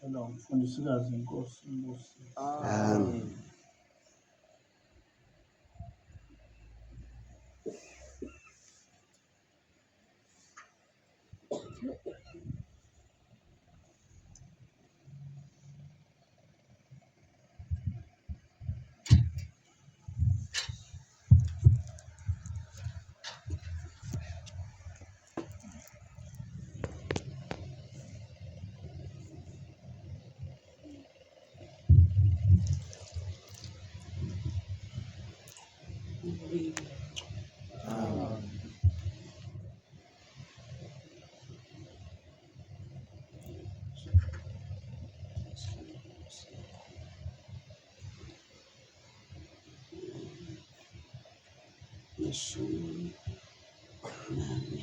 Cela umfundisikazi inkosi imbusise. Amen. Mashumi nane.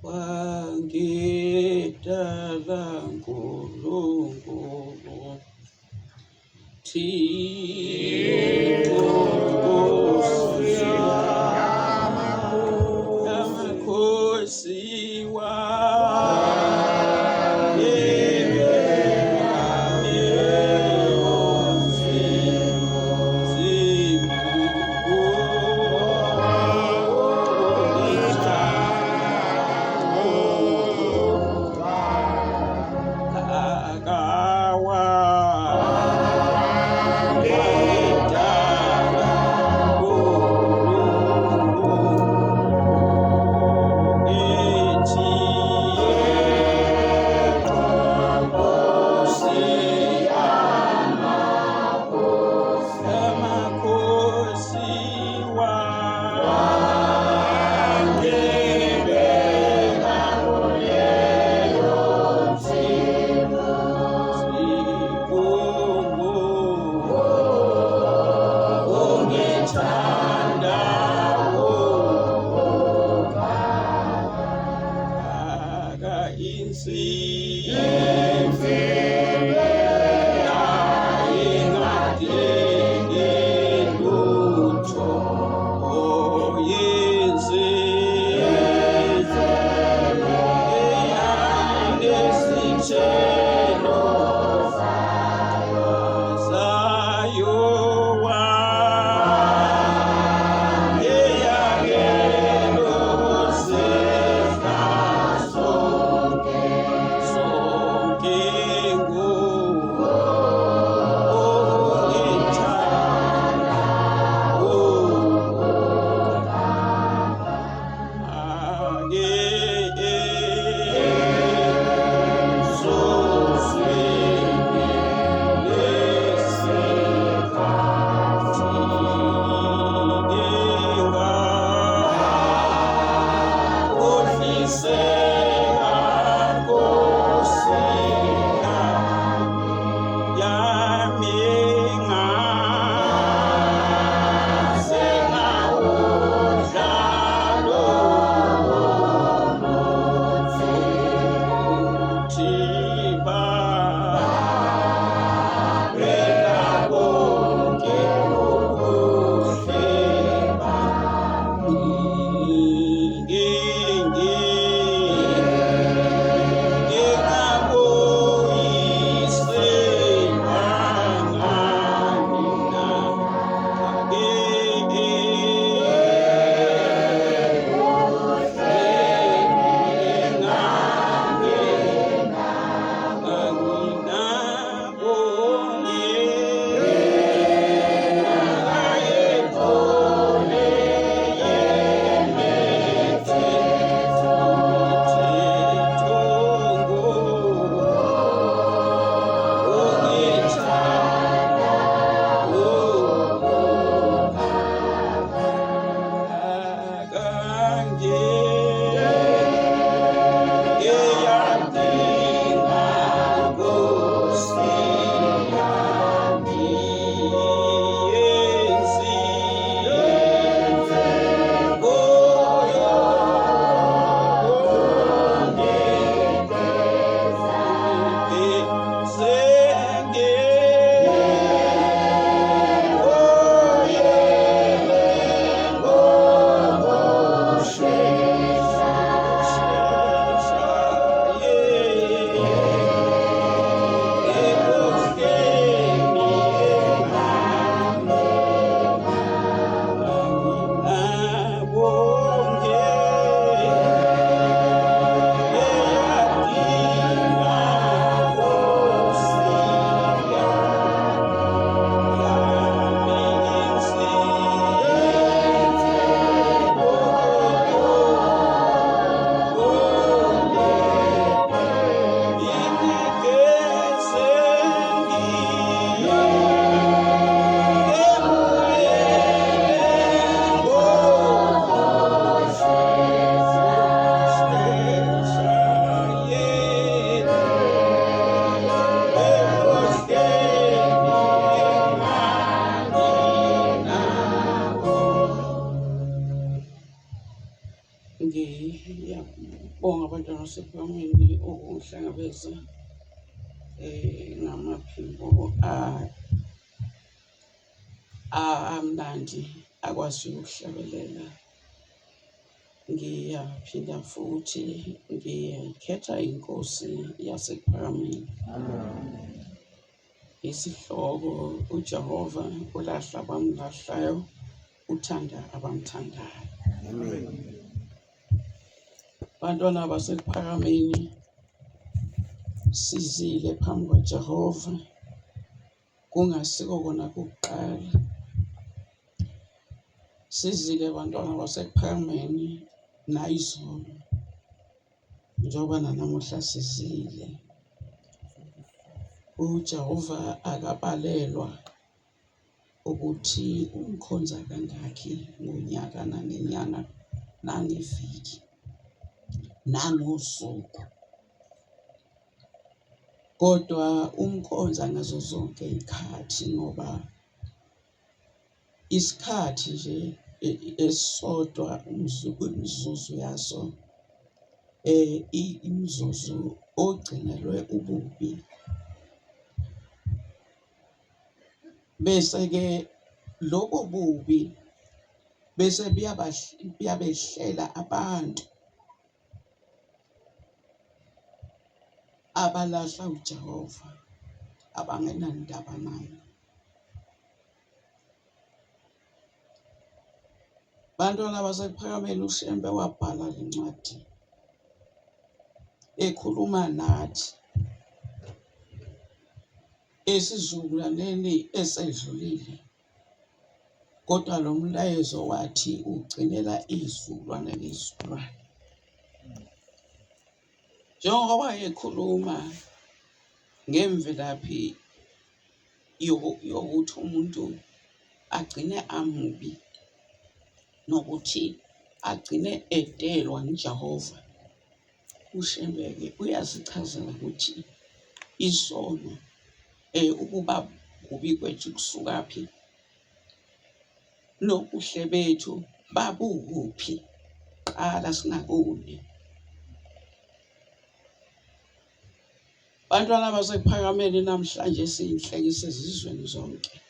Wangidala Nkulunkulu Thixo Nkosi yamakhosi basekuphakameni ukungihlangabeza ngamaphimbo amnandi akwaziyo ukuhlabelela. Ngiyaphinda futhi ngiyayikhetha inkosi yasekuphakameni. Isihloko uJehova ulahla abamlahlayo, uthanda abamthandayo. Amen. Bantwana basekuphakameni, sizile phambi kwaJehova kungasiko kona kuqala. Sizile bantwana basekuphakameni nayizolo njengoba nanamuhla sizile. UJehova akabalelwa ukuthi umkhonza kangakhi ngonyaka nangenyanga nangeviki nangosuku, kodwa umkhonza ngazo zonke iy'khathi ngoba isikhathi nje esisodwa imizuzu yaso imizuzu ogcinelwe ububi. Bese-ke lobo bubi bese buyabehlela abantu abalahla uJehova, abangenandaba naye. Bantwana baseKuphakameni, uShembe wabhala le ncwadi ekhuluma nathi esizukulwaneni esedlulile, kodwa lo mlayezo wathi ugcinela izizukulwane ngezizukulwane. Njengoba ekhuluma ngemvelaphi yokuthi umuntu agcine amubi nokuthi agcine edelwa nguJehova, uShembe-ke uyasichazela ukuthi isono ukuba kubi kwethu kusukaphi, nobuhle bethu babukuphi kuqala singakoni. Bantwana baseKuphakameni namhlanje siyinhlekisa ezizweni zonke.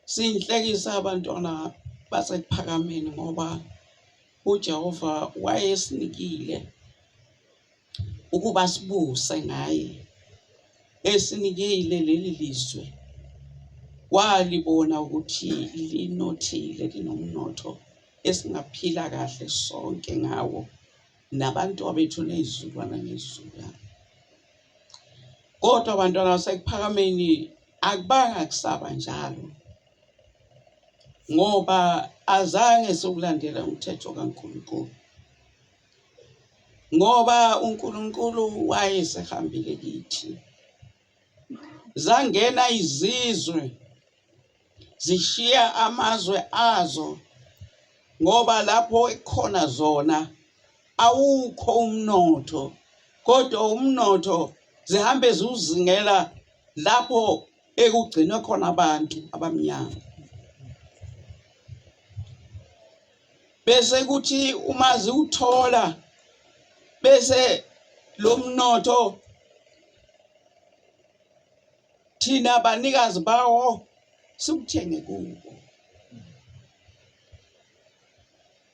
Siyinhlekisa abantwana baseKuphakameni ngoba uJehova wayesinikile ukuba sibuse ngaye, esinikile leli lizwe walibona ukuthi linothile linomnotho esingaphila kahle sonke ngawo nabantwabethu nezizukulwane ngezizukulwane. Kodwa bantwana baseKuphakameni akubanga kusaba njalo ngoba azange siwulandele umthetho kaNkulunkulu ngoba uNkulunkulu wayesehambile kithi. Zangena izizwe zishiya amazwe azo ngoba lapho ekhona zona awukho umnotho kodwa umnotho zihambe ziwuzingela lapho ekugcinwe khona abantu abamnyama. Bese kuthi uma ziwuthola bese lo mnotho thina banikazi bawo siwuthenge kubo.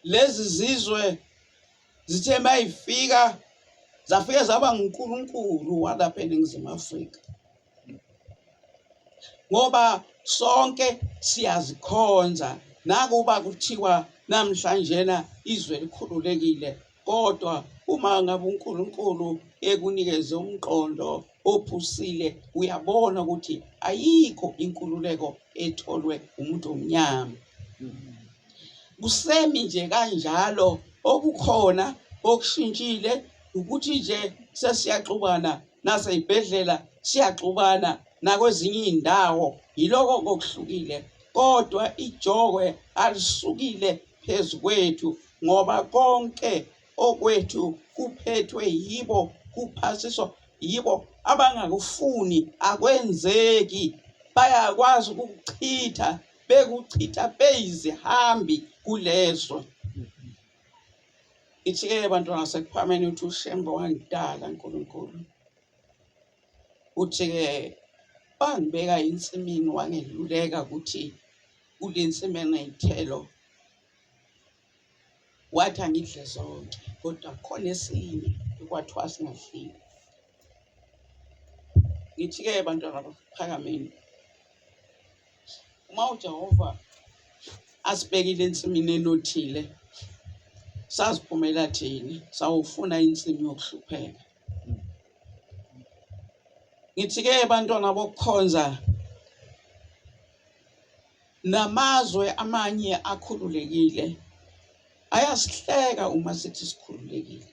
Lezi zizwe zithe mayifika zafike zaba nguNkulunkulu walapha eNingizimu Afrika ngoba sonke siyazikhonza nakuba kuthiwa namhlanjena izwe likhululekile kodwa uma ngabe uNkulunkulu ekunikeze umqondo ophusile uyabona ukuthi ayikho inkululeko etholwe umuntu omnyama. Kusemi nje kanjalo okukhona okushintshile ukuthi nje sesiyaxubana nasey'bhedlela siyaxubana nakwezinye iy'ndawo yiloko okuhlukile kodwa ijokwe alisukile phezu kwethu ngoba konke okwethu kuphethwe yibo kuphasiswa yibo abangakufuni akwenzeki bayakwazi ukukuchitha bekuchitha beyizihambi kulezwe. Ngithi-ke bantwana baseKuphakameni uthi uShembe wangidala Nkulunkulu. Uthi-ke wangibeka ensimini wangeluleka ukuthi kule nsimu eney'thelo wathi angidle zonke kodwa kukhona esinye ekwathiwa singadliwa. Ngithi-ke bantwana baseKuphakameni uma uJehova asibekile ensimini enothile saziphumela thina sawufuna insimu yokuhlupheka. Ngithi-ke bantwana bokukhonza namazwe amanye akhululekile ayasihleka uma sithi sikhululekile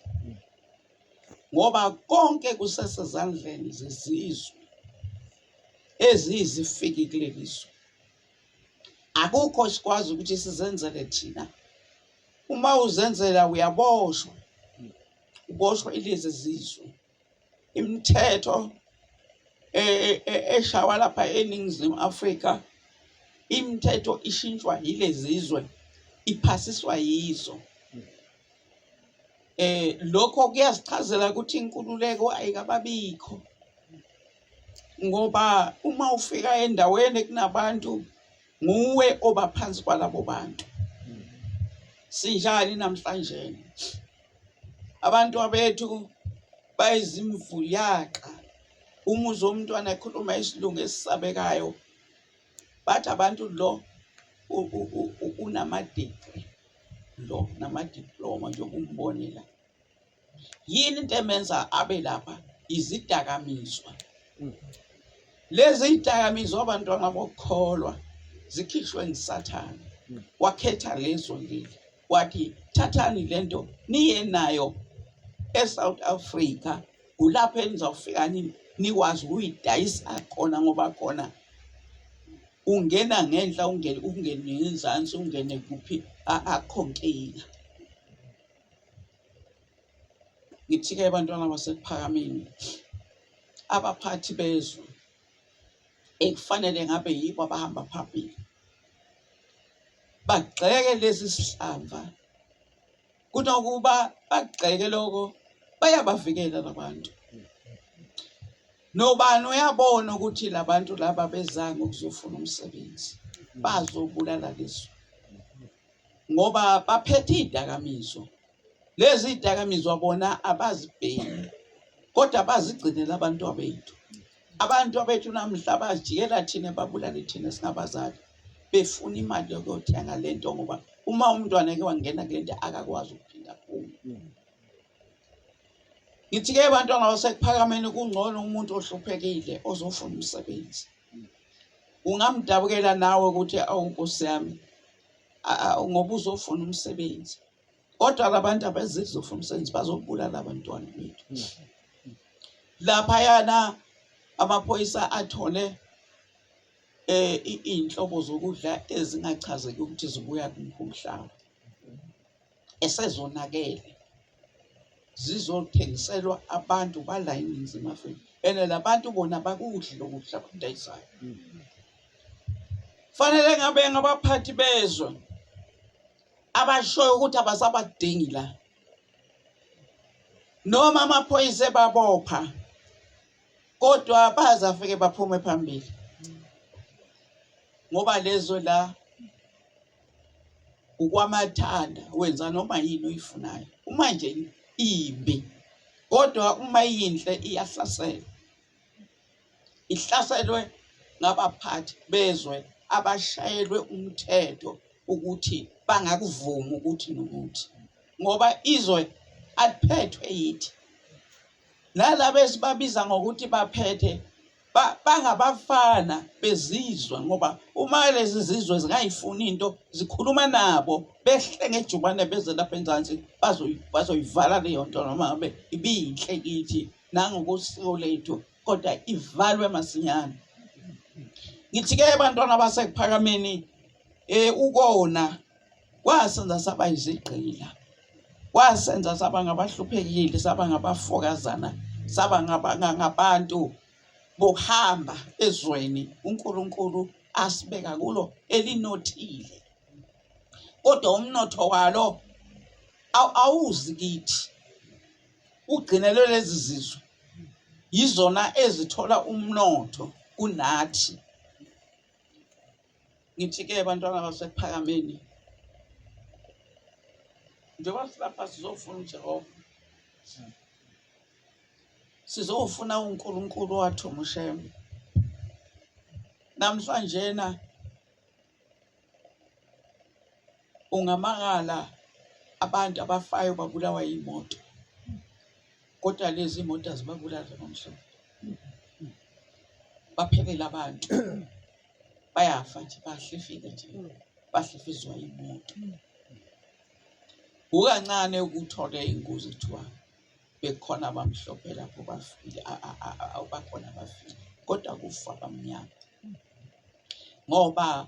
ngoba konke kusesezandleni zezizwe eziyizifiki kuleli zwe. Akukho sikwazi ukuthi sizenzele thina. Uma uzenzela uyaboshwa, uboshwa ilezi zizwe. Imithetho e, e, e, eshawa lapha eNingizimu Afrika, imithetho ishintshwa yilezi zwe, iphasiswa yizo. Lokho kuyasichazela ukuthi inkululeko ayikababikho ngoba uma ufika endaweni kunabantu nguwe oba phansi kwalabo bantu. Sinjani namhlanje? Abantu abethu bayizimvuyaxa. Uma uzwa umntwana ekhuluma isiLungu esisabekayo, bathi abantu lo unama-degree lo nama-diploma njengoba umbone la. Yini into emenza abe lapha? Izidakamizwa. Lezi zidakamizwa abantwana bokukholwa zikhishwe nguSathane. Wakhetha lezo leli wathi thathani lento niye nayo eSouth Africa kulapho enizawufika nikwazi ukuyidayisa khona ngoba khona ungena ngenhla ungene ungene ngenzansi ungene kuphi akho nkinga. Ngithi-ke bantwana baseKuphakameni, abaphathi bezwe ekufanele ngabe yibo abahamba phambili bagxeke lesi sihlava kunokuba bagxeke lokho bayabavikela labantu. Nobani uyabona ukuthi labantu laba bezanga ukuzofuna umsebenzi bazobulala lizwe ngoba baphethe iy'dakamizwa. Lezi y'dakamizwa bona abazibhemi kodwa bazigcinela abantwabethu. Abantwabethu namuhla bazijikela thina babulale thina singabazali befuna imali yokuyothenga le nto ngoba uma umntwana eke wangena kule nto akakwazi ukuphinda aphume. Ngithi-ke bantwana baseKuphakameni kungcono umuntu ohluphekile ozofuna umsebenzi. Ungamdabukela nawe ukuthi awu Nkosi yami ngoba uzofuna umsebenzi. Kodwa labantu abazizofuna umsebenzi bazobulala abantwana bethu. Laphayana amaphoyisa athole iy'nhlobo zokudla ezingachazeki ukuthi zibuya kumuphi umhlaba. Esezonakele zizothengiselwa abantu bala eNingizimu Afrika and la bantu bona bakudli lokudla abakudayisayo. Fanele ngabe ngabaphathi bezwe abashoyo ukuthi abasabadingi la noma amaphoyisa ebabopha kodwa baze afike baphume phambili ngoba lezo la ukwamathanda wenza noma yini oyifunayo uma nje imbi kodwa uma iyinhle iyahlasela ihlaselwe ngabaphathi bezwe abashayelwe umthetho ukuthi bangakuvumi ukuthi nokuthi ngoba izwe aliphethwe yithi nalaba esibabiza ngokuthi baphethe bangabafana bezizwe ngoba uma lezi zizwe zingayifuni into zikhuluma nabo behle ngejubane beze lapha enzansi bazoyivala leyo nto noma ngabe ibiyinhle kithi nangokosiko lethu kodwa ivalwe masinyane. Ngithi-ke bantwana baseKuphakameni ukona kwasenza saba yizigqila kwasenza saba ngabahluphekile saba ngabafokazana saba ngabantu bokuhamba ezweni uNkulunkulu asibeka kulo elinothile kodwa umnotho walo Awuzi kithi ugcinelwe lezi zizwe yizona ezithola umnotho kunathi. Ngithi-ke bantwana baseKuphakameni, njengoba silapha sizofuna uJehova, sizofuna uNkulunkulu owathuma uShembe. Namhlanjena ungamangala abantu abafayo babulawa yimoto, kodwa lezi imoto azibabulali abamhlophe. Baphelele abantu, bayafa nje, bahlifika nje, bahlifizwa imoto. Kukancane ukuthole ingozi kuthiwa bekukhona abamhlophe lapho bafile, bakhona abafile, kodwa kufa abamnyama ngoba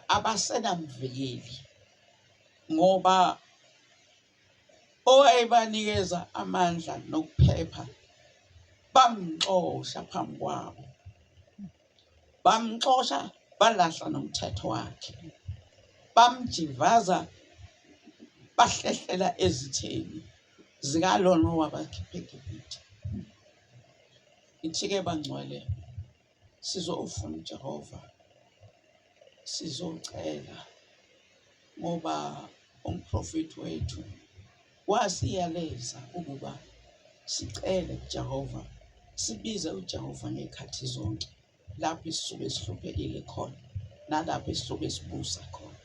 abasenamvikeli ngoba owayebanikeza amandla nokuphepha bamxosha phambi kwabo, bamxosha balahla nomthetho wakhe, bamjivaza bahlehlela ezitheni zikalona owabakhipha eGibhithe. Ngithi-ke bangcwele, sizofuna uJehova, sizocela ngoba umprofethi wethu wasiyaleza ukuba sicele kuJehova, sibize uJehova ngey'khathi zonke lapho esisuke sihluphekile khona nalapho esisuke sibusa khona.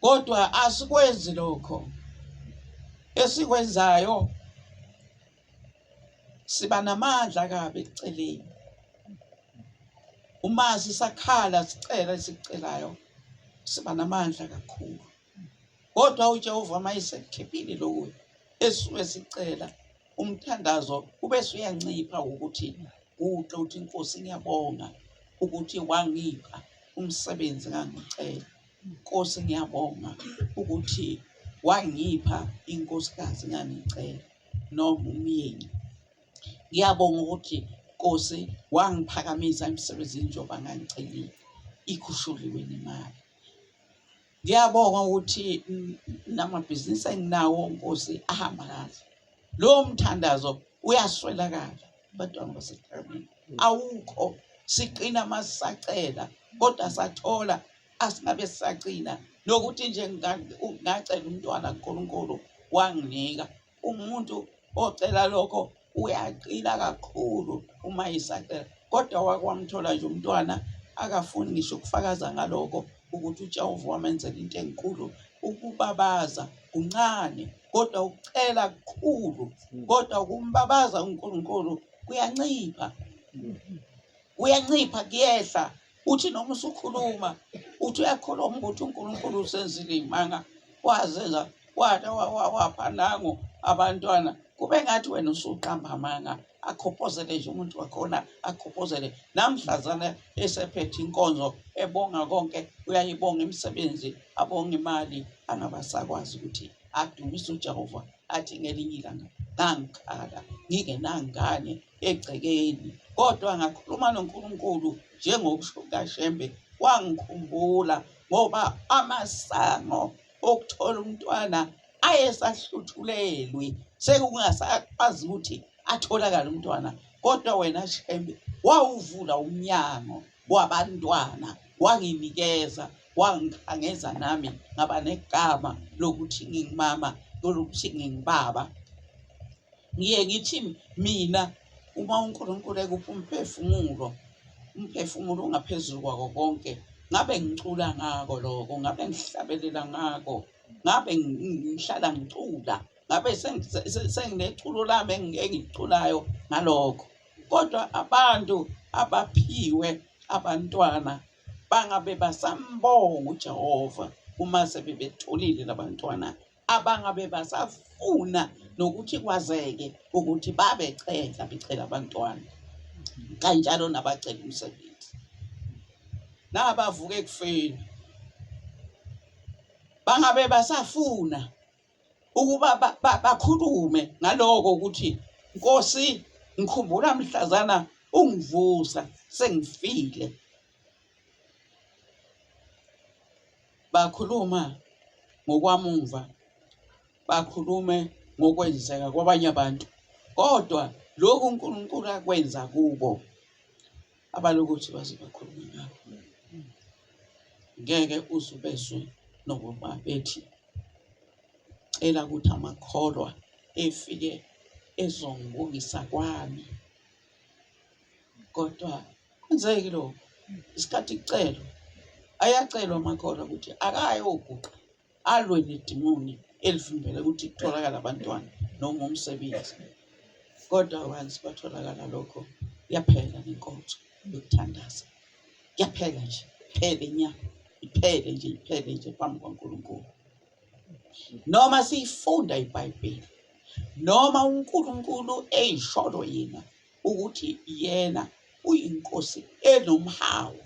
Kodwa asikwenzi lokho. Esikwenzayo siba namandla kabi ekuceleni. Uma sisakhala sicela esikucelayo siba namandla kakhulu. Kodwa uJehova uma esekukhiphile lokhu esuke sicela umthandazo ube usuyancipha ukuthi kuhle uthi inkosi ngiyabonga ukuthi wangipha umsebenzi ngangicela. Nkosi ngiyabonga ukuthi wangipha inkosikazi ngangicela noma umyeni. Ngiyabonga ukuthi Nkosi wangiphakamisa emsebenzini njengoba ngangicelile, ikhushuliwe nemali. Ngiyabonga ukuthi namabhizinisi enginawo Nkosi ahamba kahle. Lowo mthandazo uyaswelakala bantwana baseKuphakameni, awukho. Siqina masisacela kodwa sathola asingabe sisagcina nokuthi nje ngacela umntwana kuNkulunkulu wanginika. Umuntu ocela lokho uyaqina kakhulu uma esacela, kodwa wake wamthola nje umntwana akafuni ngisho ukufakaza ngalokho ukuthi uJehova wamenzela into enkulu. Ukubabaza kuncane kodwa ukucela kukhulu, kodwa ukumbabaza uNkulunkulu kuyancipha, kuyancipha kuyehla. Uthi noma usukhuluma uthi uyakhuluma ukuthi uNkulunkulu usenzile imanga wazenza wapha nangu abantwana kube ngathi wena usuqamba amanga akhophozele nje umuntu wakhona akhophozele namhlazana esephethe inkonzo ebonga konke uyayibonga imisebenzi abonga imali angabasakwazi ukuthi adumise uJehova athi ngelinye ilanga ngangikhala ngingenangane egcekeni kodwa ngakhuluma noNkulunkulu njengokusho kukaShembe wangikhumbula ngoba amasango okuthola umntwana ayesahluthulelwe sekungasakwazi ukuthi atholakale umntwana kodwa wena Shembe wawuvula umnyango wabantwana wanginikeza wangikhangeza nami ngaba negama lokuthi ngingumama lokuthi ngingubaba. Ngiye ngithi mina uma uNkulunkulu ekupha umphefumulo, umphefumulo ungaphezulu kwako konke, ngabe ngicula ngako lokho, ngabe ngihlabelela ngako, ngabe ngihlala ngicula, ngabe sengineculo lami engiculayo ngalokho. Kodwa abantu abaphiwe abantwana bangabe basambonga uJehova uma sebebetholile labantwana abangabe basafuna nokuthi kwazeke ukuthi babecela becela abantwana kanjalo nabacela umsebenzi nabavuka ekufeni bangabe basafuna ukuba bakhulume ngaloko ukuthi Nkosi ngikhumbula mhlazana ungivusa sengifile. Bakhuluma ngokwamumva, bakhulume ngokwenzeka kwabanye abantu, kodwa lokhu uNkulunkulu akwenza kubo abalokuthi baze bakhulume ngakho. Ngeke uze ubezwe nokuba bethi cela ukuthi amakholwa efike ezongibukisa kwami, kodwa kwenzeki lokho. Isikhathi kucelwa, ayacelwa amakholwa ukuthi akayoguqa alwe nedimoni elivimbela ukuthi kutholakale abantwana noma umsebenzi. Kodwa once kwatholakala lokho, yaphela nenkonzo yokuthandaza, yaphela nje, iphele nya, iphele nje, iphele nje phambi kwaNkulunkulu. Noma siyifunda iBhayibheli, noma uNkulunkulu eyisholo yena ukuthi yena uyinkosi enomhawu,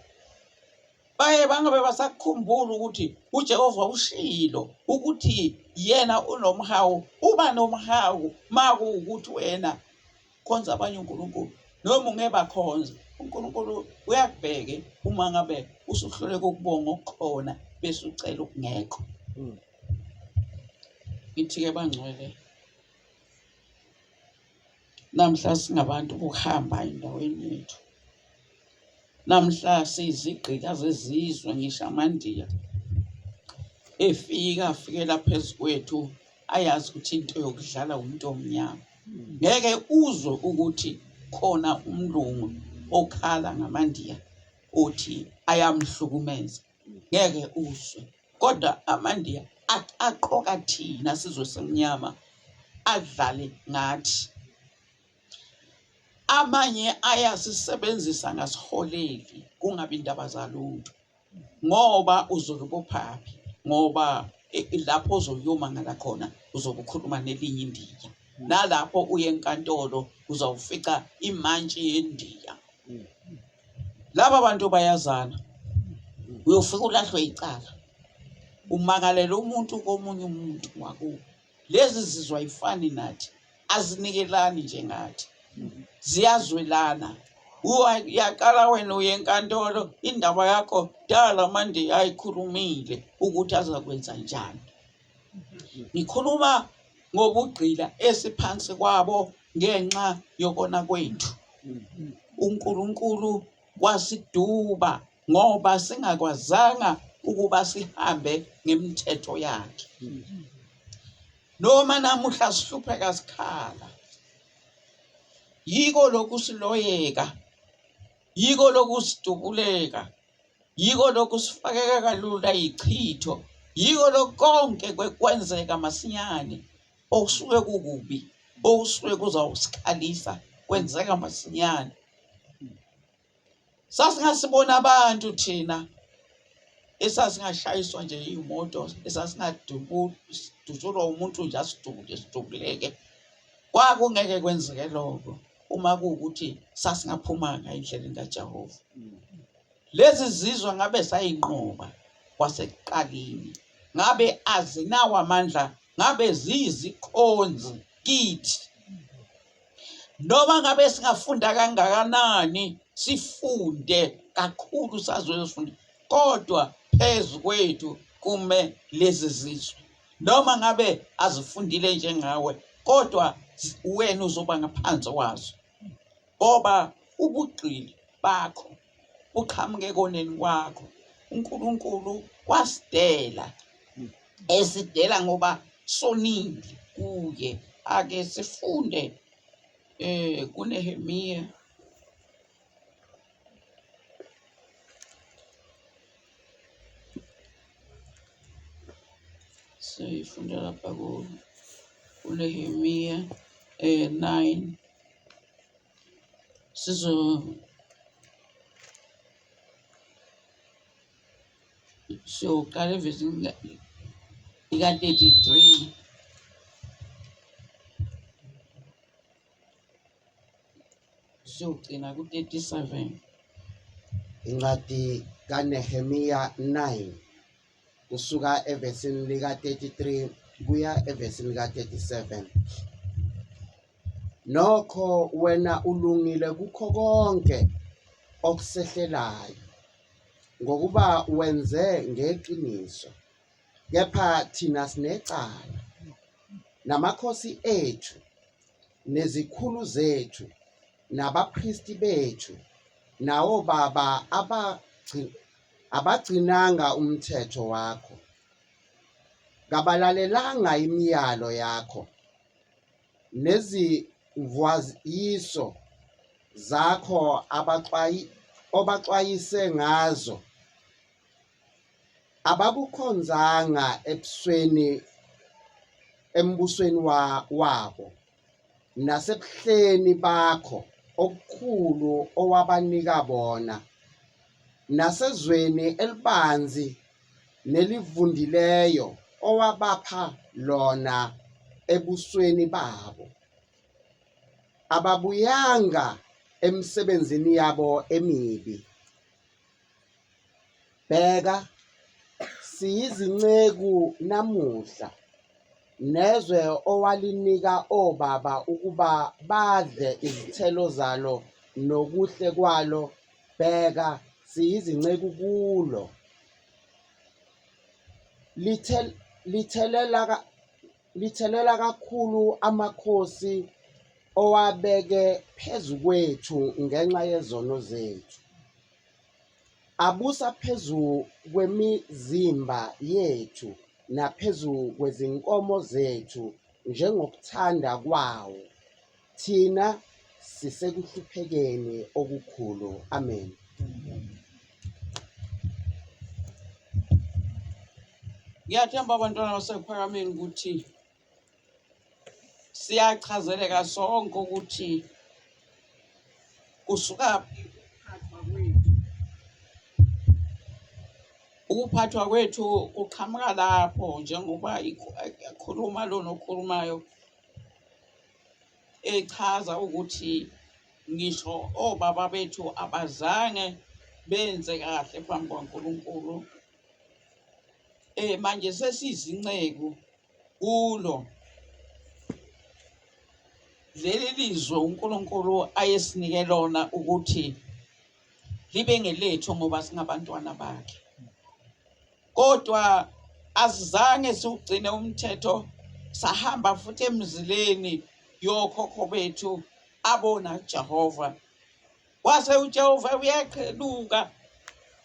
baye bangabe basakukhumbula ukuthi uJehova ushilo ukuthi yena unomhawu. Uba nomhawu makuwukuthi wena khonza abanye uNkulunkulu noma ungebakhonza uNkulunkulu uyakubheke uma ngabe usuhluleka ukubonga okukhona bese ucela okungekho. Ngithi-ke bangcwele, namhla singabantu bokuhamba endaweni yethu, namhla siyizigqila zezizwe, ngisho amaNdiya efika afikela phezu kwethu ayazi ukuthi into yokudlala umuntu omnyama. Ngeke uzwe ukuthi khona umlungu okhala ngamaNdiya othi ayamhlukumeza, ngeke uzwe. Kodwa amaNdiya aqoka thina sizwe semnyama adlale ngathi. Amanye ayasisebenzisa ngasiholeli kungabi indaba zalutho ngoba uzokubophaphi ngoba lapho ozoyomangala khona uzobe ukhuluma nelinye iNdiya, nalapho uye enkantolo uzawufica imantshi yeNdiya. Laba bantu bayazana, uyofika ulahlwe icala, umangalela umuntu komunye umuntu wakubo. Lezi zizwe ayifani nathi, azinikelani njengathi, ziyazwelana. Uyaqala wena uye enkantolo, indaba yakho dala manje ayikhulumile ukuthi azakwenza njani. Ngikhuluma ngobugqila esiphansi kwabo ngenxa yokona kwethu. UNkulunkulu wasiduba ngoba singakwazanga ukuba sihambe ngemithetho yakhe. Noma namuhla sihlupheka sikhala, yiko lokhu siloyeka, yiko lokhu sidubuleka, yiko lokhu sifakeka kalula yichitho, yiko lokhu konke kwenzeka masinyane okusuke kukubi, okusuke kuzawusikhalisa kwenzeka masinyane. Sasingasibona abantu thina esasingashayiswa nje iy'moto, esasingadutshulwa umuntu nje asidubule sidubuleke. Kwakungeke kwenzeke lokho uma kuwukuthi sasingaphumanga endleleni kaJehova. Lezi zizwe ngabe sayinqoba kwasekuqaleni, ngabe azinawo amandla, ngabe ziyizikhonzi kithi. Noma ngabe singafunda kangakanani, sifunde kakhulu sazi sifunde, kodwa phezu kwethu kume lezi zizwe. Noma ngabe azifundile njengawe, kodwa wena uzoba ngaphansi kwazo, ngoba ubugqili bakho buqhamuke ekoneni kwakho. UNkulunkulu wasidela, esidela ngoba sonile kuye. Ake sifunde kuNehemiya siyifunda lapha kuNehemiya 9 sizo siyoqala evesini lika-33. Siyogcina ku-37. Incwadi kaNehemiya 9 kusuka evesini lika-33 kuya evesini lika-37. Nokho wena ulungile kukho konke okusehlelayo. Ngokuba wenze ngeqiniso, kepha thina sinecala, namakhosi ethu, nezikhulu zethu, nabapristi bethu, nawobaba abagcinanga umthetho wakho, kabalalelanga imiyalo yakho, nezimvwayiso zakho obaxwayise ngazo, abakukhonzanga ebusweni embusweni wabo nasebuhleni bakho obukhulu owabanika bona, nasezweni elibanzi nelivundileyo owabapha lona ebusweni babo. Ababuyanga emisebenzini yabo emibi. Bheka, siyizinceku namuhla, nezwe owalinika obaba ukuba badle izithelo zalo nokuhle kwalo, bheka, siyizinceku kulo. Lithelela kakhulu amakhosi owabeke phezu kwethu ngenxa yezono zethu. Abusa phezu kwemizimba yethu naphezu kwezinkomo zethu njengokuthanda kwawo. Thina sisekuhluphekeni okukhulu. Amen. Ngiyathemba abantwana baseKuphakameni ukuthi siyachazeleka sonke ukuthi kusukaphi ukuphathwa kwethu. Ukuphathwa kwethu kuqhamuka lapho njengoba ekhuluma lona okhulumayo echaza ukuthi ngisho obaba bethu abazange benze kahle phambi kwaNkulunkulu. Manje sesiyizinceku kulo leli lizwe uNkulunkulu ayesinike lona ukuthi libe ngelethu ngoba singabantwana bakhe. Kodwa asizange siwugcine umthetho, sahamba futhi emzileni yokhokho bethu abona uJehova. Wase uJehova uyaqheluka,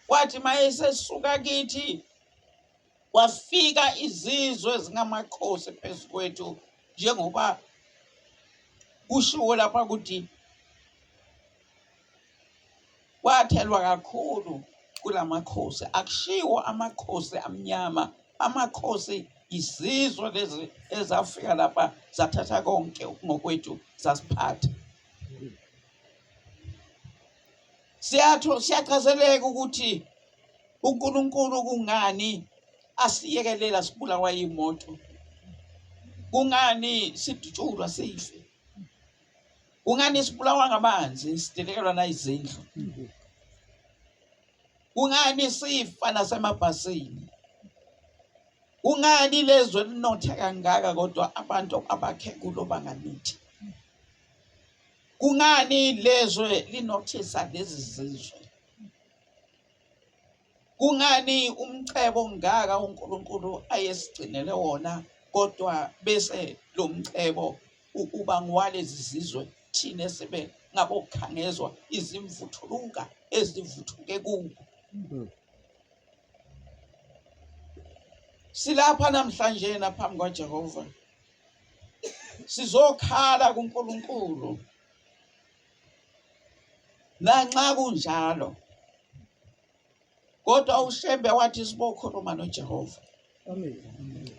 wathi mayesesuka kithi kwafika izizwe ezingamakhosi phezu kwethu, njengoba kushiwo lapha ukuthi kwathelwa kakhulu kulamakhosi. Akushiwo amakhosi amnyama, amakhosi izizwe lezi ezafika lapha zathatha konke okungokwethu zasiphatha. Siyatho siyachazeleka ukuthi uNkulunkulu kungani asiyekelela sibulawa yimoto, kungani sidutshulwa sife, kungani sibulawa ngamanzi sidelekelwa nayizindlu, kungani sifa nasemabhasini, kungani lezwe linothe kangaka kodwa abantu abakhe kulo banganithi. Kungani lezwe linothisa lezi zizwe? Kungani umcebo ongaka uNkulunkulu ayesigcinele wona kodwa bese lo mcebo uba ngowalezi zizwe thina sibe ngabokhangezwa izimvuthuluka ezivuthuke kubo? Silapha namhlanje naphambi kwaJehova sizokhala kuNkulunkulu. Nanxa kunjalo kodwa uShembe wathi sibokhuluma noJehova. Amen.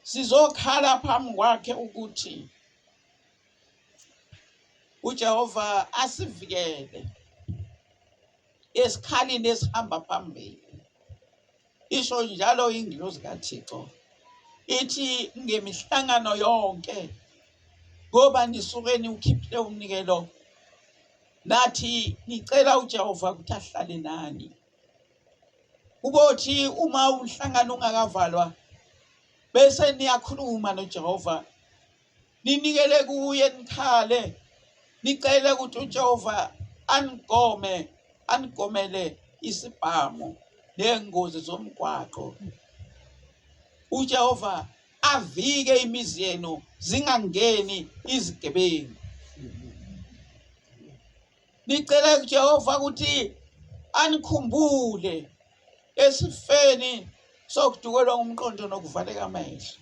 Sizokhala phambi kwakhe ukuthi uJehova asivikele esikhalini esihamba phambili. Isho njalo ingilosi kaThixo ithi ngemihlangano yonke ngoba nisuke niwukhiphile umnikelo nathi nicela uJehova ukuthi ahlale nani. Kubothi uma umhlangano ungakavalwa bese niyakhuluma noJehova ninikele kuye nikhale nicele ukuthi uJehova anigome anigomele isibhamu nengozi zomgwaqo. UJehova avike imizi yenu zingangeni izigebengu. Nicele kuJehova ukuthi anikhumbule esifeni sokudukelwa ngumqondo nokuvaleka amehlo.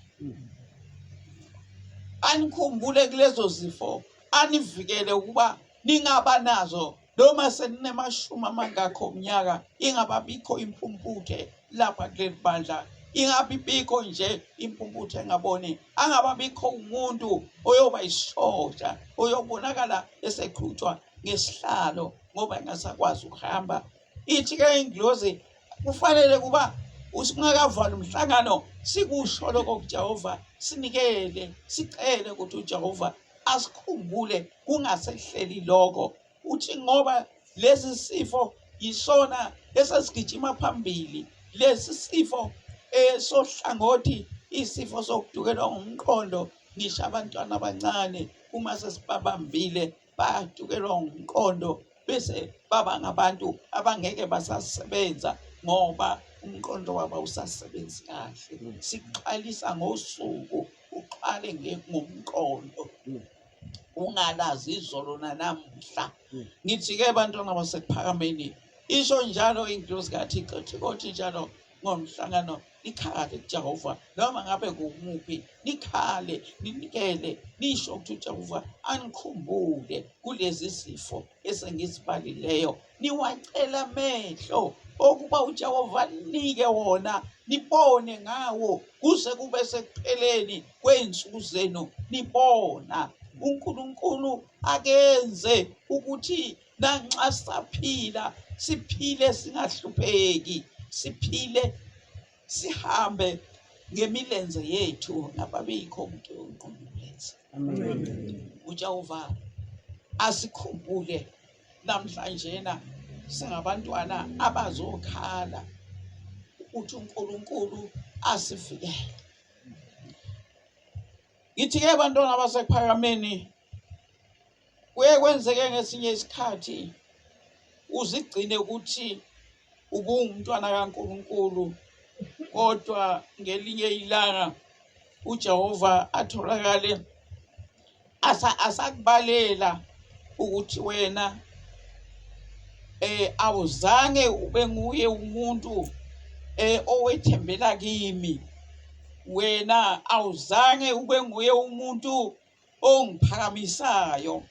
Anikhumbule kulezo zifo, anivikele ukuba ningaba nazo noma seninemashumi amangakho omnyaka, ingababikho impumputhe lapha kuleli bandla, ingabibikho nje impumputhe engaboni, angababikho umuntu oyoba isishosha oyobonakala eseqhutshwa ngesihlalo ngoba engasakwazi ukuhamba. Ithi-ke ingilozi kufanele kuba usingakavala umhlangano sikusho lokho kuJehova, sinikele sicele ukuthi uJehova asikhumbule kungasehleli lokho. Uthi ngoba lesi sifo yisona esesigijima phambili, lesi sifo sohlangothi, isifo sokudukelwa ngumqondo, ngisho abantwana abancane uma sesibabambile bayadukelwa ngumqondo bese baba ngabantu abangeke basasebenza ngoba umqondo wabo awusasebenzi kahle. Sikuxwayisa ngosuku, uxwale ngomqondo, ungalazi izolo nanamuhla. Ngithi-ke bantwana baseKuphakameni, isho njalo ingilosi kaThixo, ithi kothi njalo ngomhlangano nikhale kuJehova noma ngabe kumuphi, nikhale ninikele, nisho ukuthi uJehova anikhumbule kulezi zifo esengizibalileyo, niwacela amehlo okuba uJehova aninike wona, nibone ngawo kuze kube sekupheleni kwey'nsuku zenu nibona. UNkulunkulu akenze ukuthi nanxa sisaphila siphile singahlupheki, siphile sihambe ngemilenze yethu, ngababikho umuntu onquma umlenze. UJehova asikhumbule namhlanjena singabantwana abazokhala ukuthi uNkulunkulu asivikele. Ngithi-ke bantwana baseKuphakameni, kuye kwenzeke ngesinye isikhathi uzigcine ukuthi ubuwumntwana kaNkulunkulu, kodwa ngelinye ilanga uJehova atholakale asakubalela ukuthi wena awuzange ube nguye umuntu owethembela kimi, wena awuzange ube nguye umuntu ongiphakamisayo,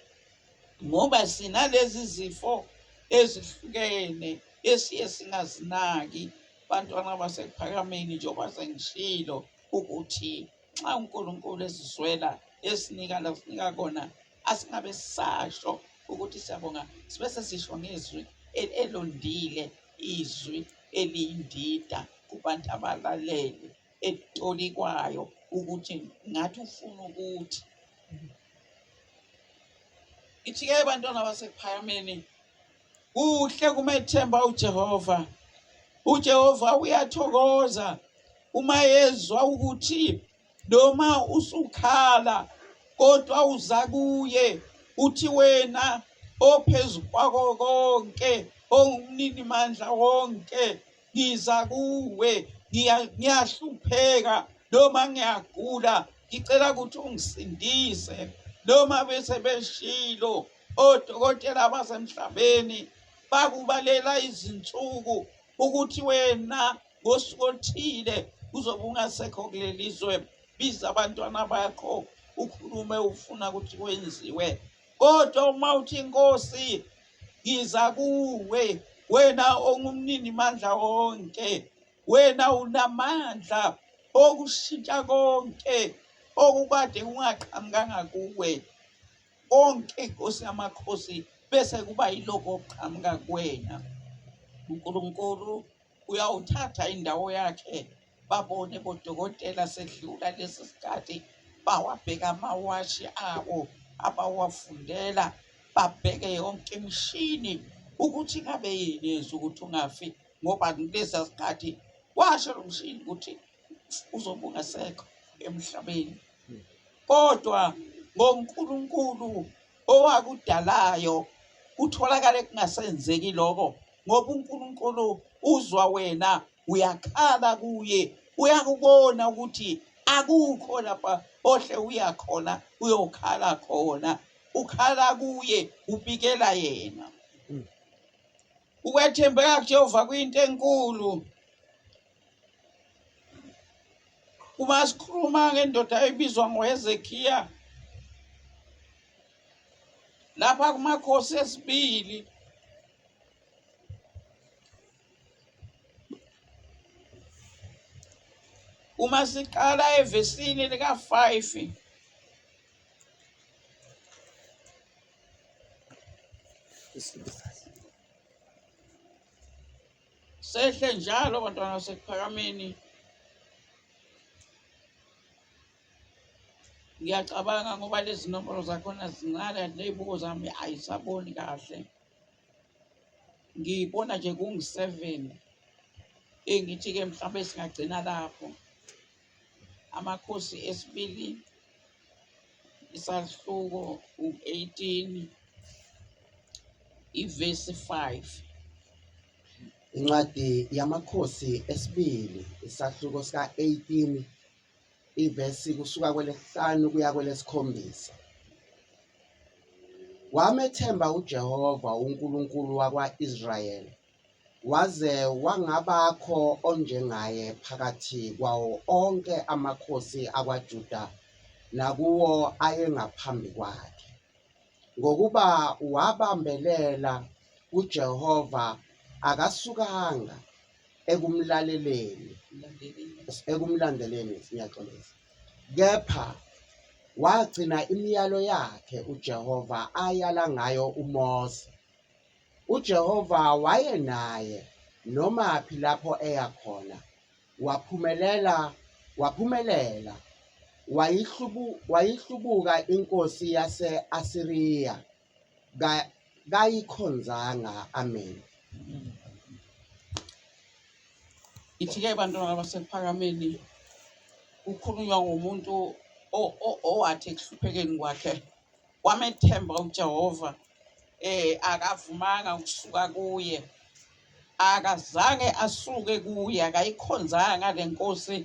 ngoba sinalezi zifo ezihlukene esiye singazinaki bantwana baseKuphakameni. Njengoba sengishilo ukuthi nxa uNkulunkulu esizwela esinika la sinika kona, asingabe sisasho ukuthi siyabonga, sibe sesisho ngezwi elondile, izwi eliyindida kubantu abalalele elitolikwayo ukuthi ngathi ufuna ukuthi. Ithi-ke bantwana baseKuphakameni, kuhle kumethemba uJehova. UJehova uyathokoza uma ezwa ukuthi noma usukhala kodwa uza kuye, uthi wena ophezu kwako konke, ongumninimandla wonke, ngiza kuwe, ngiyahlupheka noma ngiyagula, ngicela ukuthi ungisindise. Noma bese beshilo odokotela abasemhlabeni bakubalela izinsuku ukuthi wena ngosuku oluthile uzobe ungasekho kuleli zwe, biza abantwana bakho ukhulume ufuna ukuthi kwenziwe. Kodwa uma uthi Nkosi ngiza kuwe, wena ongumnini mandla wonke, wena unamandla okushintsha konke okukade kungaqhamukanga kuwe konke, Nkosi yamakhosi, bese kuba yilokho okuqhamuka kuwena. UNkulunkulu uyawuthatha indawo yakhe, babone bodokotela sedlula lesi sikhathi, bawabheka amawashi abo abawafundela, babheke yonke imishini ukuthi ngabe yini yenza ukuthi ungafi, ngoba kulesa sikhathi washo lo mshini ukuthi uzobe ungasekho emhlabeni. Kodwa ngoNkulunkulu owakudalayo kutholakale kungasenzeki lokho. Ngoba uNkulunkulu uzwa wena uyakhala kuye, uyakubona ukuthi akukho lapha ohle uya khona uyokhala khona, ukhala kuye ubikela yena. Ukwethembeka kuJehova kuyinto enkulu. Uma sikhuluma ngendoda ebizwa ngoHezekiya lapha kumakhosi esibili uma siqala evesini lika-5 Sehle njalo bantwana baseKuphakameni. Ngiyacabanga ngoba lezi nombolo zakhona zincane kanti ney'buko zami ayisaboni kahle. Ngiyibona nje kungu-seven. Engithi-ke mhlawumbe singagcina lapho. Amakhosi esibili isahluko u-18 ivesi 5. Incwadi yamakhosi esibili isahluko sika-18 ivesi kusuka kwelesihlanu kuya kwelesikhombisa. Wamethemba uJehova uNkulunkulu wakwa-Israyeli Waze wangabakho onjengaye phakathi kwawo onke amakhosi akwaJuda nakuwo ayengaphambi kwakhe, ngokuba wabambelela kuJehova akasukanga ekumlaleleni, ekumlandeleni, ngiyaxolisa, kepha wagcina imiyalo yakhe uJehova ayala ngayo uMose. UJehova wayenaye nomaphi lapho eya khona, waphumelela, waphumelela, wayihlubuka inkosi yase-Asiriya, kayikhonzanga. Amen. Ithi-ke bantwana baseKuphakameni, kukhulunywa ngomuntu owathi ekuhluphekeni kwakhe wamethemba uJehova eh akavumanga ukusuka kuye akazange asuke kuye akayikhonzanga le nkosi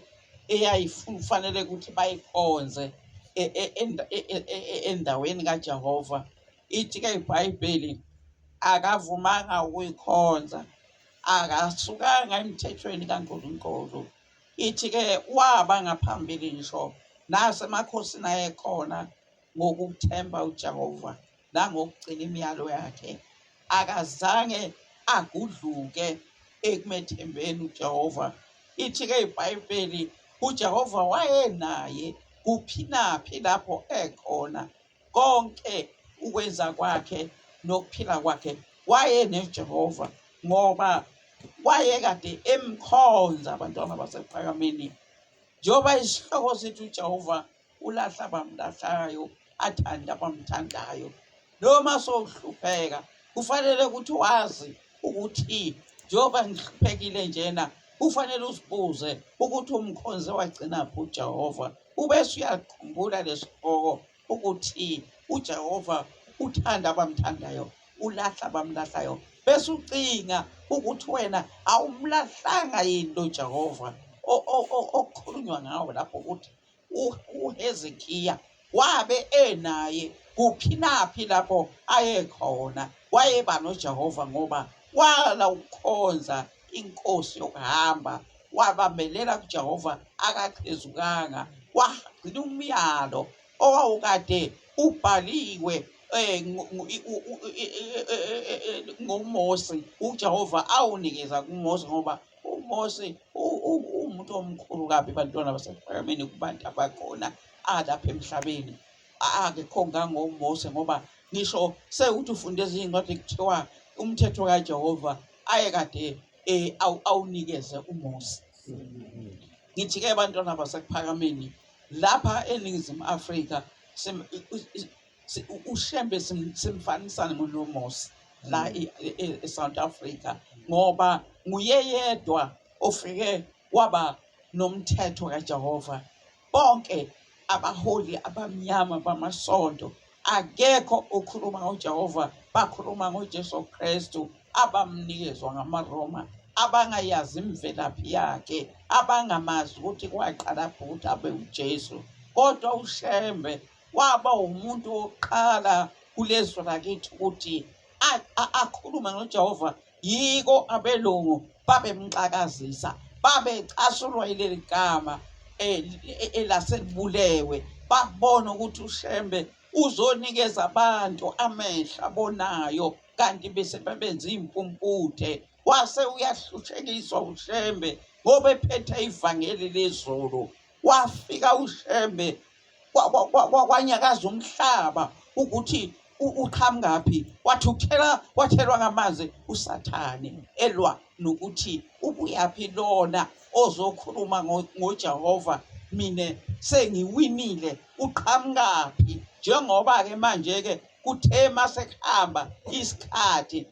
eyayifanele ukuthi bayikhonze e, e, e, endaweni kaJehova ithi ke iBhayibheli akavumanga ukuyikhonza akasukanga emthethweni kaNkulunkulu ithi ke waba ngaphambili ngisho nasemakhosini ayekhona ngokuthemba uJehova nangokugcina imiyalo yakhe. Akazange agudluke ekumethembeni uJehova. Ithi-ke iBhayibheli uJehova wayenaye kuphi naphi lapho ekhona. Konke ukwenza kwakhe nokuphila kwakhe wayeneJehova ngoba wayekade emkhonza abantwana baseKuphakameni. Njengoba isihloko sithi uJehova ulahla abamlahlayo athande abamthandayo noma sowuhlupheka kufanele ukuthi wazi ukuthi njengoba ngihluphekile njena kufanele uzibuze ukuthi umkhonze wagcinaphi uJehova ubese uyakhumbula lesihloko ukuthi uJehova uthanda abamthandayo ulahla abamlahlayo bese ucinga ukuthi wena awumlahlanga yini lo Jehova okukhulunywa ngawo lapho ukuthi uHezekiya wabe enaye kuphi naphi lapho ayekhona wayeba noJehova ngoba wala ukukhonza inkosi yokuhamba wabambelela kuJehova akachezukanga wagcina umyalo owawukade ubhaliwe eh, ngoMose uJehova awunikeza kuMose ngoba uMose uwumuntu omkhulu kabi bantwana baseKuphakameni kubantu abakhona alapha emhlabeni akekho ngangoMose ngoba ngisho sewuthi ufunda ezinye iy'ncwadi kuthiwa umthetho kaJehova ayekade um awunikeze uMose. Ngithi-ke bantwana baseKuphakameni lapha eNingizimu Afrika uShembe simfanisa noMose la e-South Africa ngoba nguye yedwa ofike waba nomthetho kaJehova. Bonke abaholi abamnyama bamasonto akekho okhuluma ngoJehova, bakhuluma ngoJesu Kristu. abamnikezwa ngamaRoma abangayazi imvelaphi yakhe, abangamazi ukuthi kwaqalaphi ukuthi abe uJesu. Kodwa uShembe waba umuntu wokuqala kulezwe lakithi ukuthi akhulume ngoJehova. Yiko abelungu babemxakazisa, babecasulwa yileli gama elaselibulewe. Babona ukuthi uShembe uzonikeza abantu amehlo abonayo, kanti bese bebenza iy'mpumputhe. Wase uyahlushekiswa uShembe ngoba ephethe ivangeli lezulu. Wafika uShembe kwanyakaza umhlaba ukuthi uqhamukaphi, wathukuthela, wathelwa ngamanzi uSathane elwa nokuthi ubuyaphi lona ozokhuluma ngoJehova, mina sengiwinile, uqhamukaphi? Njengoba-ke manje-ke kuthe masekuhamba isikhathi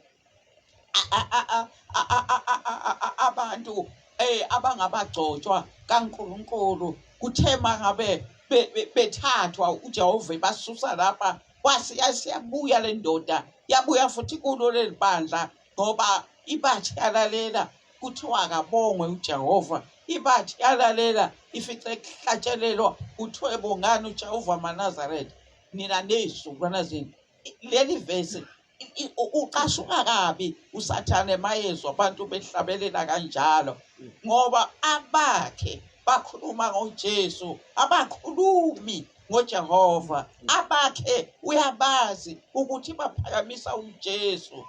abantu abangabagcotshwa kaNkulunkulu kuthe mangabe bethathwa uJehova ebasusa lapha, kwase siyabuya le ndoda, yabuya futhi kulo leli bandla, ngoba ibathi yalalela kuthiwa akabongwe uJehova, ibathi yalalela ifice kuhlatshelelwa kuthiwe bongani uJehova maNazaretha nina nezizukulwana zenu. Leli vesi ucasuka kabi uSathane mayezwa abantu behlabelela kanjalo, ngoba abakhe bakhuluma ngoJesu, abakhulumi ngoJehova. Abakhe uyabazi ukuthi baphakamisa uJesu,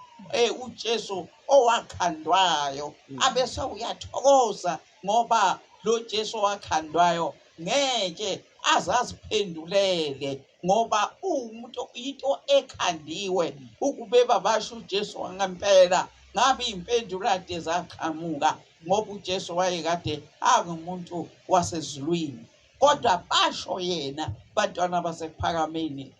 uJesu owakhandwayo, abese uyathokoza ngoba lo Jesu owakhandwayo ngeke azaziphendulele, ngoba uwumuntu, into ekhandiwe. Ukube babasho uJesu wangempela ngabe iy'mpendulo kade zaqhamuka, ngoba uJesu wayekade angumuntu wasezulwini. Kodwa basho yena, bantwana baseKuphakameni,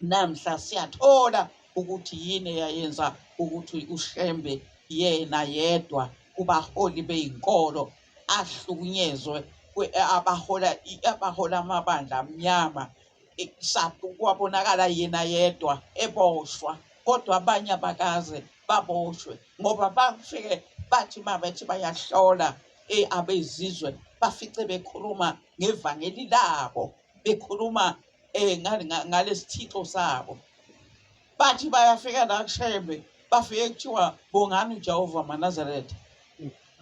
namhla siyathola ukuthi yini eyayenza ukuthi uShembe yena yedwa kubaholi beyinkolo ahlukunyezwe, abahola amabandla amnyama, kwabonakala yena yedwa eboshwa, kodwa abanye abakaze baboshwe, ngoba bafike bathi uma bethi bayahlola abezizwe bafice bekhuluma ngevangeli labo, bekhuluma ngalesithixo sabo. Bathi bayafika la kuShembe, bafike kuthiwa bongani uJehova maNazaretha,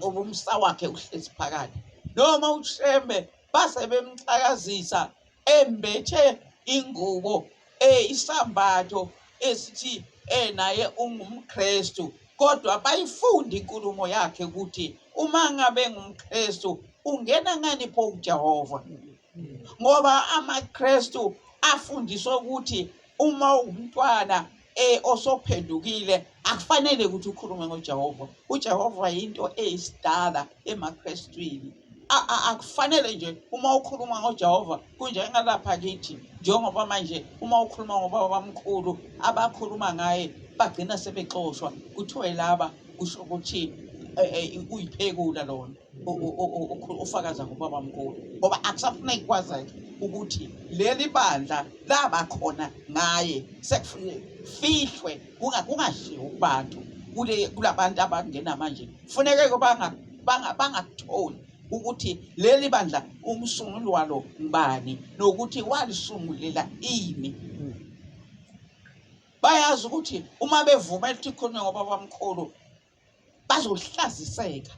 ngoba umsa wakhe uhlezi phakathi. Noma uShembe base bemxakazisa embethe ingubo, isambatho esithi naye ungumKristu, kodwa bayifunda inkulumo yakhe ukuthi uma ngabe engumKristu ungena ngani pho kuJehova? Ngoba amaKristu afundiswa ukuthi uma uwumntwana osophendukile akufanele ukuthi ukhulume ngoJehova. UJehova yinto eyisidala emaKrestwini. Akufanele nje uma ukhuluma ngoJehova, kunjengalapha kithi, njengoba manje uma ukhuluma ngobaba bamkhulu abakhuluma ngaye bagcina sebexoshwa, kuthiwe laba kusho ukuthi uyiphekula lona ufakaza ngobaba mkhulu, ngoba akusafuneki kwazeke ukuthi leli bandla laba khona ngaye, sekufihlwe kungashiwo kubantu kulabantu abangena manje, kufuneke bangakutholi ukuthi leli bandla umsunguli walo ngubani nokuthi walisungulela ini. Bayazi ukuthi uma bevumela ukuthi khulunywe ngobabamkhulu bazohlaziseka,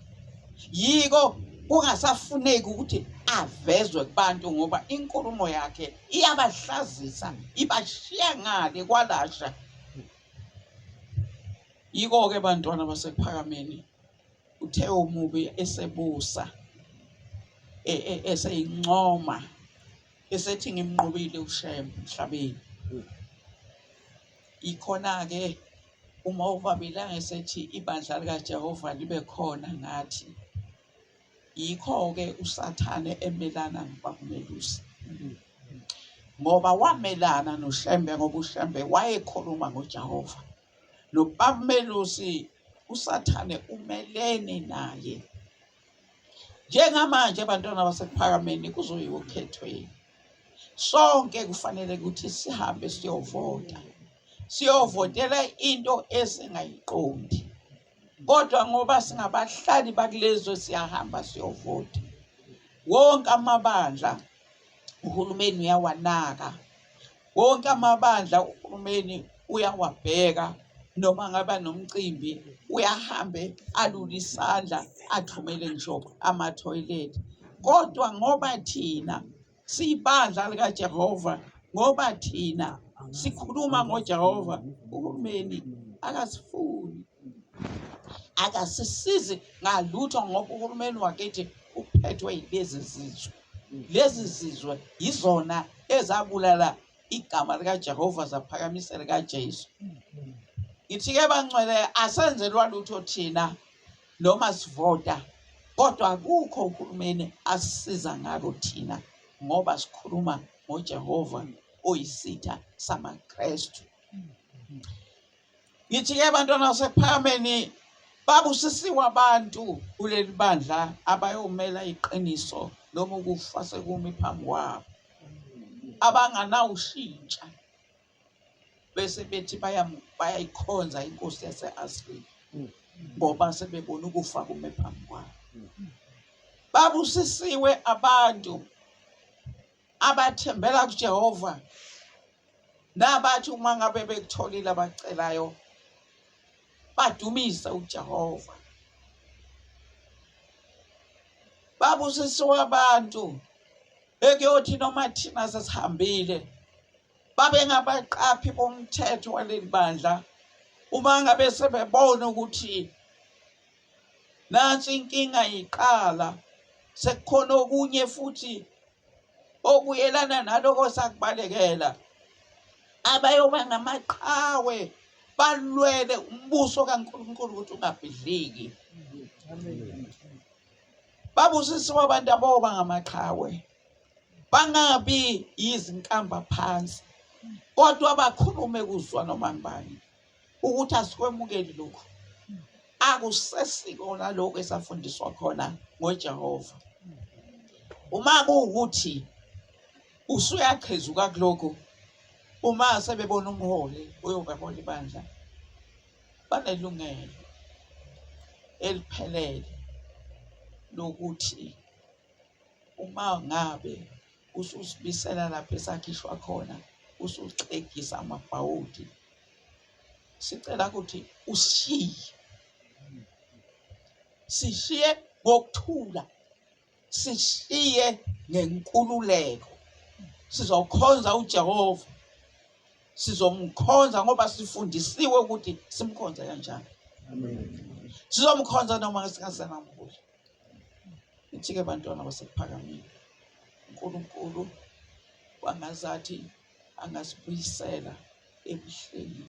yiko kungasafuneki ukuthi avezwe kubantu, ngoba inkulumo yakhe iyabahlazisa, ibashiya ngale kwalasha. Yiko-ke bantwana baseKuphakameni, uthe umubi esebusa eseyincoma esethi ngimnqobile uShembe emhlabeni. Yikhona-ke uma ubabilanga esethi ibandla likaJehova libe khona ngathi. Yikho-ke uSathane emelana noBaba uMelusi, ngoba wamelana noShembe, ngoba uShembe wayekhuluma ngoJehova. NoBaba uMelusi uSathane umelene naye. Njengamanje bantwana baseKuphakameni kuzoyiwa okhethweni. Sonke kufanele ukuthi sihambe siyovota. Siyovotela into esingayiqondi. Kodwa ngoba singabahlali bakulezwe siyahamba siyovota. Wonke amabandla uhulumeni uyawanaka. Wonke amabandla uhulumeni uyawabheka noma ngaba nomcimbi uyahambe alule isandla athumele ngisho amathoyilethi. Kodwa ngoba thina siyibandla likaJehova, ngoba thina sikhuluma ngoJehova, uhulumeni akasifuni, akasisizi ngalutho ngoba uhulumeni wakithi uphethwe yilezi zizwe. Lezi zizwe yizona ezabulala igama likaJehova zaphakamisa likaJesu. Ngithi-ke bangcwele asenzelwa lutho thina noma sivota, kodwa akukho uhulumeni asisiza ngalo thina ngoba sikhuluma ngoJehova oyisitha samaKristu. Ngithi-ke bantwana basePhakameni babusisiwe abantu kuleli bandla abayomela iqiniso noma ukufa sekumi phambi kwabo, abanganawushintsha bese bethi bayayikhonza inkosi yase-Asiriya ngoba sebebona ukufa kume phambi kwabo. Babusisiwe abantu abathembela kuJehova nabathi uma ngabe bekutholile abakucelayo badumise uJehova. Babusisiwe abantu ekuyothi noma thina sesihambile babengabaqaphi bomthetho waleli bandla uma ngabe sebebona ukuthi nansi inkinga iqala sekukhona okunye futhi okuyelana naloko sakubalekela abayoba ngamaqhawe balwele umbuso kaNkulunkulu ukuthi ungabhidliki. Babusisiwe abantu aboba ngamaqhawe bangabi yizinkamba phansi kodwa bakhulume kuzwa noma ngubani ukuthi asikwemukeli lokhu, akusesikona lokhu esafundiswa khona ngoJehova. Uma kuwukuthi usuyachezuka kulokhu, uma sebebona umholi uyobahola ibandla, banelungelo eliphelele lokuthi uma ngabe ususibisela lapho esakhishwa khona usuxegisa amabhawodi, sicela ukuthi usishiye, sishiye ngokuthula, sishiye ngenkululeko. Sizokhonza uJehova, sizomkhonza ngoba sifundisiwe ukuthi simkhonze kanjani. Sizomkhonza noma singasenamholi. Ngithi-ke bantwana baseKuphakameni, uNkulunkulu wangazathi angasibuyisela ebuhleni.